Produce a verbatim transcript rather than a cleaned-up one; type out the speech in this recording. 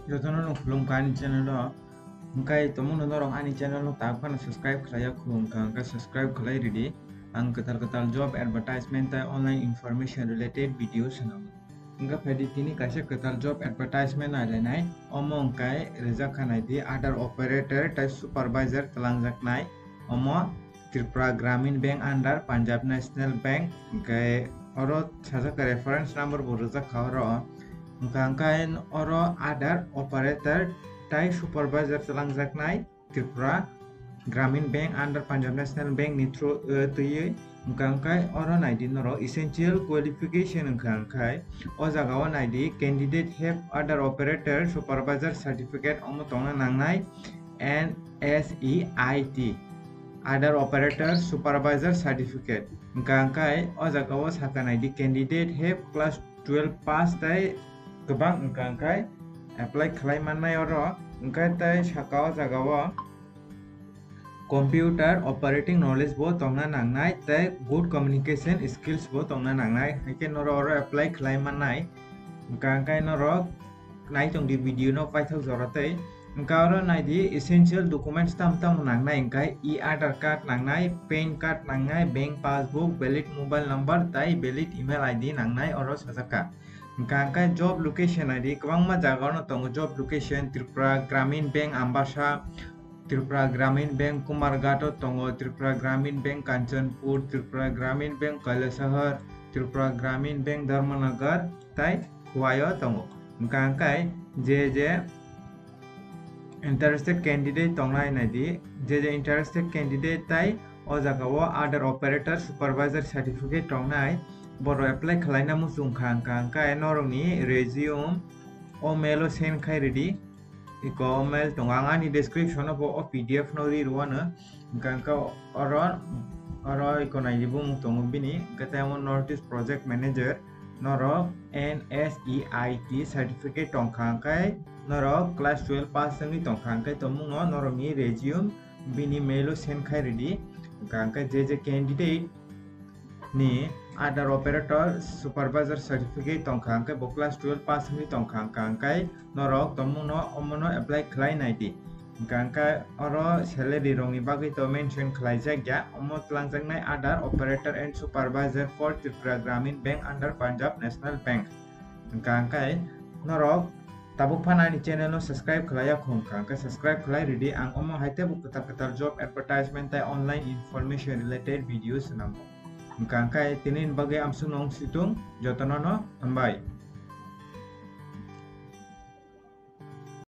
Jotono no khulumkha ani channel o. Hwnkhe tongmungno norok ani channel no tabuk phano subscribe khlaiya khulumkha, hwnkhe subscribe khlai ridi. Ang kwtal kwtal job advertisement tei online information related video swnam. Hwnkhe phaidi tini kaisa kwtal job advertisement nailainai. Omo hwnkhe rijak kha naidi, order operator tei supervisor twlangjaknai. Omo Tripura Gramin Bank under Punjab National Bank, hwnkhe oro sajak kha reference number bo rijak kha oro. Hwnkha hwnkhe oro order operator tei supervisor twlangjaknai Tripura Gramin Bank under Punjab National Bank ni through, eh, twiwi. Hwnkha hwnkhe oro naidi norok essential qualification hwnkha hwnkhe o jaga o naidi candidate have order operator supervisor certificate omo tongna nangnai. N S E I T, order operator supervisor certificate. Hwnkha hwnkhe o jaga o sakha naidi candidate have class twelve pass tei kwbang hwnkha hwnkhe apply khlai mannai oro. Hwnkhe tei saka o jaga o computer operating knowledge bo tongna nangnai tei good communication skills bo tongna nangnai, hai khe norok oro apply khlai mannai. Hwnkha hwnkhe norok nai tong di video no paithak jora tei. Hwnkha oro nai di essential documents tamo tamo nangnai, hwnkha e-Aadhaar card nangnai, PAN card nangnai, bank passbook, valid mobile number tei valid email I D nangnai oro sajak kha. Hwnkha hwnkhe job location nai di, kwbangma jaga no tongo job location, Tripura Gramin Bank Ambasa, Tripura Gramin Bank Kumarghat o tongo, Tripura Gramin Bank Kanchanpur, Tripura Gramin Bank Kailasahar, Tripura Gramin Bank Dharmanagar tei Khowai o tongo. Hwnkha hwnkhe je je interested candidate tongnai nai di, je je interested candidate tei o jaga o order operator supervisor certificate tongnai borok apply khlaina muchung kha, hwnkha hwnkhe norokni resume o mail o send khai ridi. Iko mail tongo, ang ani description o bo o P D F no ri rwano. Hwnkha hwnkhe oro, oro iko nai di bumung tongo bini, hwnkhe tei omo North East Project Manager, norok N S E I T certificate tongkha hwnkhe norok class twelve pass wngwi tongkha hwnkhe tongmungo norokni resume bini mail o send khai ridi. Hwnkha hwnkhe je je candidate ni order operator supervisor certificate tongkha hwnkhe bo class twelve pass wngwi tongkha hwnkha hwnkhe norok tongmungno omono apply khlai nai di. Hwnkha hwnkhe oro salary rokni bagwi to mention khlaijak ya, omo twlangjaknai order operator and supervisor for Tripura Gramin Bank under Punjab National Bank. Hwnkha hwnkhe norok tabuk phano ani channel no subscribe khlaiya khung kha, hwnkhe subscribe khlai ridi, ang omo hai teibo kwtal kwtal job advertisement tei online information related video swnamo. Hwnkha hwnkhe tini ni bagwi amsukno wng situng, jotono no hambai.